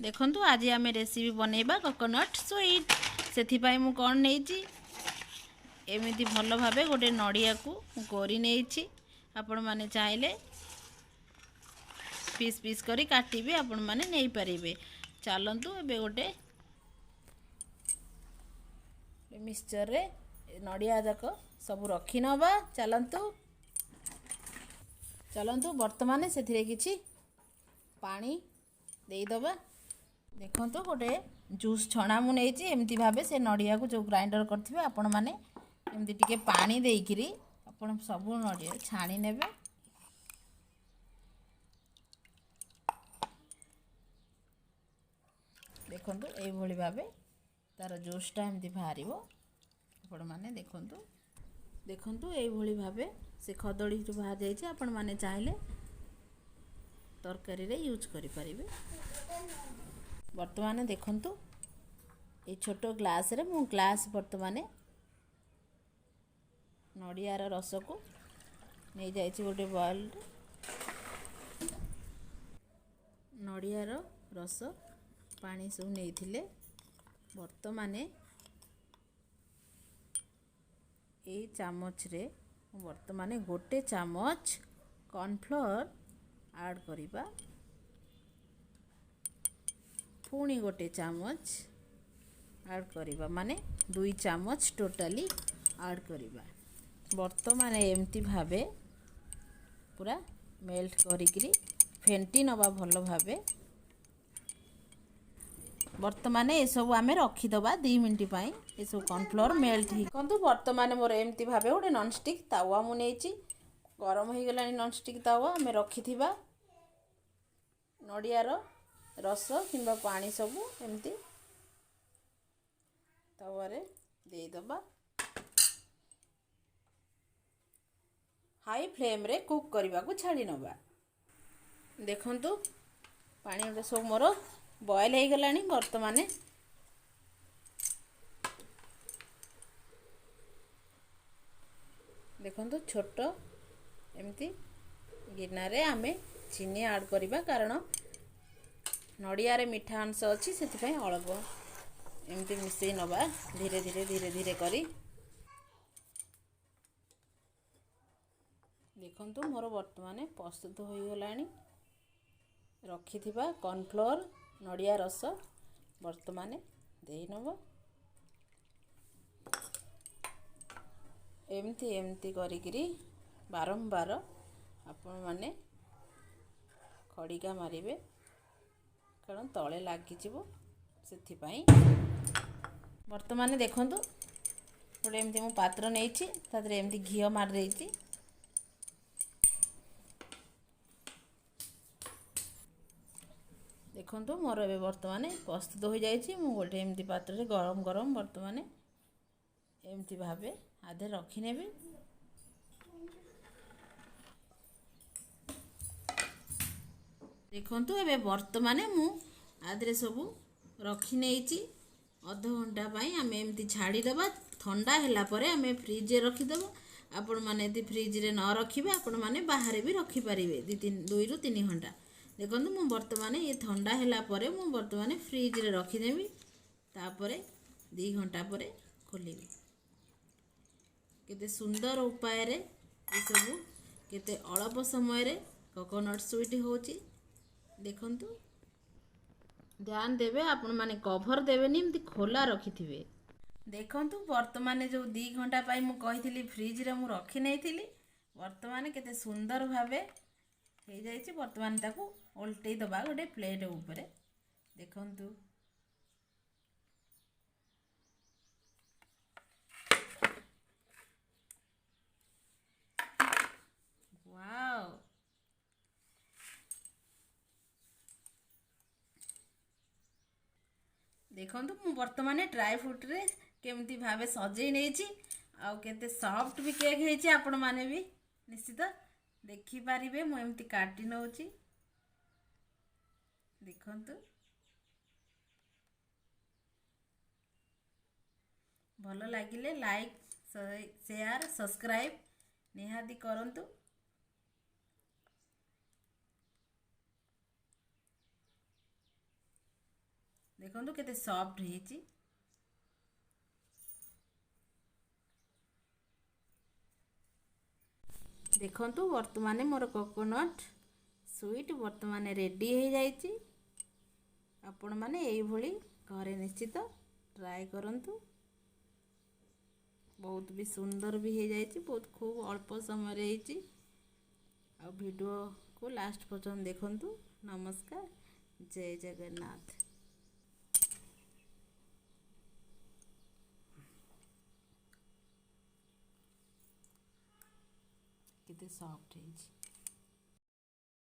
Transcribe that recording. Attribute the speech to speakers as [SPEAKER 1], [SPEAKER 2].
[SPEAKER 1] ଦେଖନ୍ତୁ, ଆଜି ଆମେ ରେସିପି ବନେଇବା କୋକୋନଟ୍ ସୁଇଟ୍। ସେଥିପାଇଁ ମୁଁ କ'ଣ ନେଇଛି, ଏମିତି ଭଲ ଭାବେ ଗୋଟେ ନଡ଼ିଆକୁ ମୁଁ କରି ନେଇଛି। ଆପଣମାନେ ଚାହିଁଲେ ପିସ୍ ପିସ୍ କରି କାଟିବି ଆପଣମାନେ ନେଇପାରିବେ। ଚାଲନ୍ତୁ, ଏବେ ଗୋଟେ ମିକ୍ସଚରରେ ନଡ଼ିଆ ଯାକ ସବୁ ରଖିନେବା। ଚାଲନ୍ତୁ ଚାଲନ୍ତୁ, ବର୍ତ୍ତମାନ ସେଥିରେ କିଛି ପାଣି ଦେଇଦେବା। ଦେଖନ୍ତୁ, ଗୋଟେ ଜୁସ୍ ଛଣା ମୁଁ ନେଇଛି। ଏମିତି ଭାବେ ସେ ନଡ଼ିଆକୁ ଯେଉଁ ଗ୍ରାଇଣ୍ଡର କରିଥିବେ ଆପଣମାନେ, ଏମିତି ଟିକେ ପାଣି ଦେଇକିରି ଆପଣ ସବୁ ନଡ଼ିଆ ଛାଣି ନେବେ। ଦେଖନ୍ତୁ, ଏଇଭଳି ଭାବେ ତା'ର ଜୁସ୍ଟା ଏମିତି ବାହାରିବ। ଆପଣମାନେ ଦେଖନ୍ତୁ, ଦେଖନ୍ତୁ, ଏଇଭଳି ଭାବେ ସେ ଖଦଡ଼ି ବାହାରି ଯାଇଛି। ଆପଣମାନେ ଚାହିଁଲେ ତରକାରୀରେ ୟୁଜ୍ କରିପାରିବେ। ବର୍ତ୍ତମାନ ଦେଖନ୍ତୁ, ଏଇ ଛୋଟ ଗ୍ଲାସ୍ରେ ମୁଁ ଗ୍ଲାସ୍ ବର୍ତ୍ତମାନ ନଡ଼ିଆର ରସକୁ ନେଇଯାଇଛି ଗୋଟେ ବଏଲ୍ରେ। ନଡ଼ିଆର ରସ ପାଣି ସବୁ ନେଇଥିଲେ। ବର୍ତ୍ତମାନ ଏଇ ଚାମଚରେ ବର୍ତ୍ତମାନ ଗୋଟେ ଚାମଚ କର୍ଣ୍ଣଫ୍ଲୋର୍ ଆଡ଼୍ କରିବା, ପୁଣି ଗୋଟେ ଚାମଚ ଆଡ଼୍ କରିବା, ମାନେ 2 ଚାମଚ ଟୋଟାଲି ଆଡ଼୍ କରିବା। ବର୍ତ୍ତମାନ ଏମିତି ଭାବେ ପୁରା ମେଲ୍ଟ କରିକିରି ଫେଣ୍ଟି ନେବା ଭଲ ଭାବେ। ବର୍ତ୍ତମାନ ଏସବୁ ଆମେ ରଖିଦେବା 2 ମିନିଟ୍ ପାଇଁ, ଏସବୁ କର୍ଣ୍ଣଫ୍ଲୋର୍ ମେଲ୍ଟ ହେଇ। ଦେଖନ୍ତୁ, ବର୍ତ୍ତମାନ ମୋର ଏମିତି ଭାବେ ଗୋଟେ ନନଷ୍ଟିକ୍ ତାୱା ମୁଁ ନେଇଛି। ଗରମ ହେଇଗଲାଣି ନନଷ୍ଟିକ୍ ତାୱା। ଆମେ ରଖିଥିବା ନଡ଼ିଆର ରସ କିମ୍ବା ପାଣି ସବୁ ଏମିତି ତାୱାରେ ଦେଇଦେବା। ହାଇ ଫ୍ଲେମ୍ରେ କୁକ୍ କରିବାକୁ ଛାଡ଼ି ନେବା। ଦେଖନ୍ତୁ, ପାଣି ଗୁଡ଼ା ସବୁ ମୋର ବଏଲ୍ ହେଇଗଲାଣି। ବର୍ତ୍ତମାନ ଦେଖନ୍ତୁ, ଛୋଟ ଏମିତି ଗିନାରେ ଆମେ ଚିନି ଆଡ଼୍ କରିବା, କାରଣ ନଡ଼ିଆରେ ମିଠା ଅଂଶ ଅଛି, ସେଥିପାଇଁ ଅଳ୍ପ ଏମିତି ମିଶାଇ ନେବା ଧୀରେ ଧୀରେ ଧୀରେ ଧୀରେ କରି। ଦେଖନ୍ତୁ, ମୋର ବର୍ତ୍ତମାନ ପ୍ରସ୍ତୁତ ହୋଇଗଲାଣି ରଖିଥିବା କର୍ଣ୍ଣଫ୍ଲୋର୍ ନଡ଼ିଆ ରସ। ବର୍ତ୍ତମାନ ଦେଇନେବ ଏମିତି ଏମିତି କରିକିରି ବାରମ୍ବାର ଆପଣମାନେ ଖଡ଼ିକା ମାରିବେ, କାରଣ ତଳେ ଲାଗିଯିବ ସେଥିପାଇଁ। ବର୍ତ୍ତମାନ ଦେଖନ୍ତୁ, ଗୋଟେ ଏମିତି ମୁଁ ପାତ୍ର ନେଇଛି, ତା ଦେହରେ ଏମିତି ଘିଅ ମାରିଦେଇଛି। ଦେଖନ୍ତୁ, ମୋର ଏବେ ବର୍ତ୍ତମାନ ପ୍ରସ୍ତୁତ ହୋଇଯାଇଛି। ମୁଁ ଗୋଟେ ଏମିତି ପାତ୍ରରେ ଗରମ ଗରମ ବର୍ତ୍ତମାନ ଏମିତି ଭାବେ ଆଧେ ରଖିନେବି। ଦେଖନ୍ତୁ, ଏବେ ବର୍ତ୍ତମାନ ମୁଁ ଆଧିରେ ସବୁ ରଖିନେଇଛି। ଅଧଘଣ୍ଟା ପାଇଁ ଆମେ ଏମିତି ଛାଡ଼ିଦେବା। ଥଣ୍ଡା ହେଲା ପରେ ଆମେ ଫ୍ରିଜ୍ରେ ରଖିଦେବା। ଆପଣମାନେ ଯଦି ଫ୍ରିଜ୍ରେ ନ ରଖିବେ, ଆପଣମାନେ ବାହାରେ ବି ରଖିପାରିବେ 2 3 2ରୁ 3 ଘଣ୍ଟା। ଦେଖନ୍ତୁ, ମୁଁ ବର୍ତ୍ତମାନ ଇଏ ଥଣ୍ଡା ହେଲା ପରେ ମୁଁ ବର୍ତ୍ତମାନ ଫ୍ରିଜ୍ରେ ରଖିଦେବି, ତାପରେ 2 ଘଣ୍ଟା ପରେ ଖୋଲିବି। କେତେ ସୁନ୍ଦର ଉପାୟରେ ଏସବୁ କେତେ ଅଳ୍ପ ସମୟରେ କୋକୋନଟ୍ ସୁଇଟ୍ ହେଉଛି ଦେଖନ୍ତୁ। ଧ୍ୟାନ ଦେବେ ଆପଣମାନେ, କଭର୍ ଦେବେନି, ଏମିତି ଖୋଲା ରଖିଥିବେ। ଦେଖନ୍ତୁ, ବର୍ତ୍ତମାନ ଯେଉଁ 2 ଘଣ୍ଟା ପାଇଁ ମୁଁ କହିଥିଲି ଫ୍ରିଜ୍ରେ ମୁଁ ରଖି ନେଇଥିଲି, ବର୍ତ୍ତମାନ କେତେ ସୁନ୍ଦର ଭାବେ ହେଇଯାଇଛି। ବର୍ତ୍ତମାନ ତାକୁ ଓଲଟେଇ ଦେବା ଗୋଟେ ପ୍ଲେଟ୍ ଉପରେ। ଦେଖନ୍ତୁ, ୱାଓ! ଦେଖନ୍ତୁ, ମୁଁ ବର୍ତ୍ତମାନ ଡ୍ରାଏ ଫ୍ରୁଟ୍ରେ କେମିତି ଭାବେ ସଜେଇ ନେଇଛି ଆଉ କେତେ ସଫ୍ଟ ବି କେକ୍ ହେଇଛି, ଆପଣମାନେ ବି ନିଶ୍ଚିତ ଦେଖିପାରିବେ। ମୁଁ ଏମିତି କାଟି ନେଉଛି, ଦେଖନ୍ତୁ। ଭଲ ଲାଗିଲେ ଲାଇକ୍, ସେୟାର, ସବସ୍କ୍ରାଇବ୍ ନିହାତି କରନ୍ତୁ। ଦେଖନ୍ତୁ କେତେ ସଫ୍ଟ ହେଇଛି। ଦେଖନ୍ତୁ, ବର୍ତ୍ତମାନ ମୋର କୋକୋନଟ୍ ସୁଇଟ୍ ବର୍ତ୍ତମାନ ରେଡ଼ି ହେଇଯାଇଛି। ଆପଣମାନେ ଏଇଭଳି ଘରେ ନିଶ୍ଚିତ ଟ୍ରାଏ କରନ୍ତୁ। ବହୁତ ବି ସୁନ୍ଦର ବି ହେଇଯାଇଛି, ବହୁତ ଖୁବ୍ ଅଳ୍ପ ସମୟରେ ହେଇଛି। ଆଉ ଭିଡ଼ିଓକୁ ଲାଷ୍ଟ ପର୍ଯ୍ୟନ୍ତ ଦେଖନ୍ତୁ। ନମସ୍କାର, ଜୟ ଜଗନ୍ନାଥ। କେତେ ସଫ୍ଟ ହେଇଛି।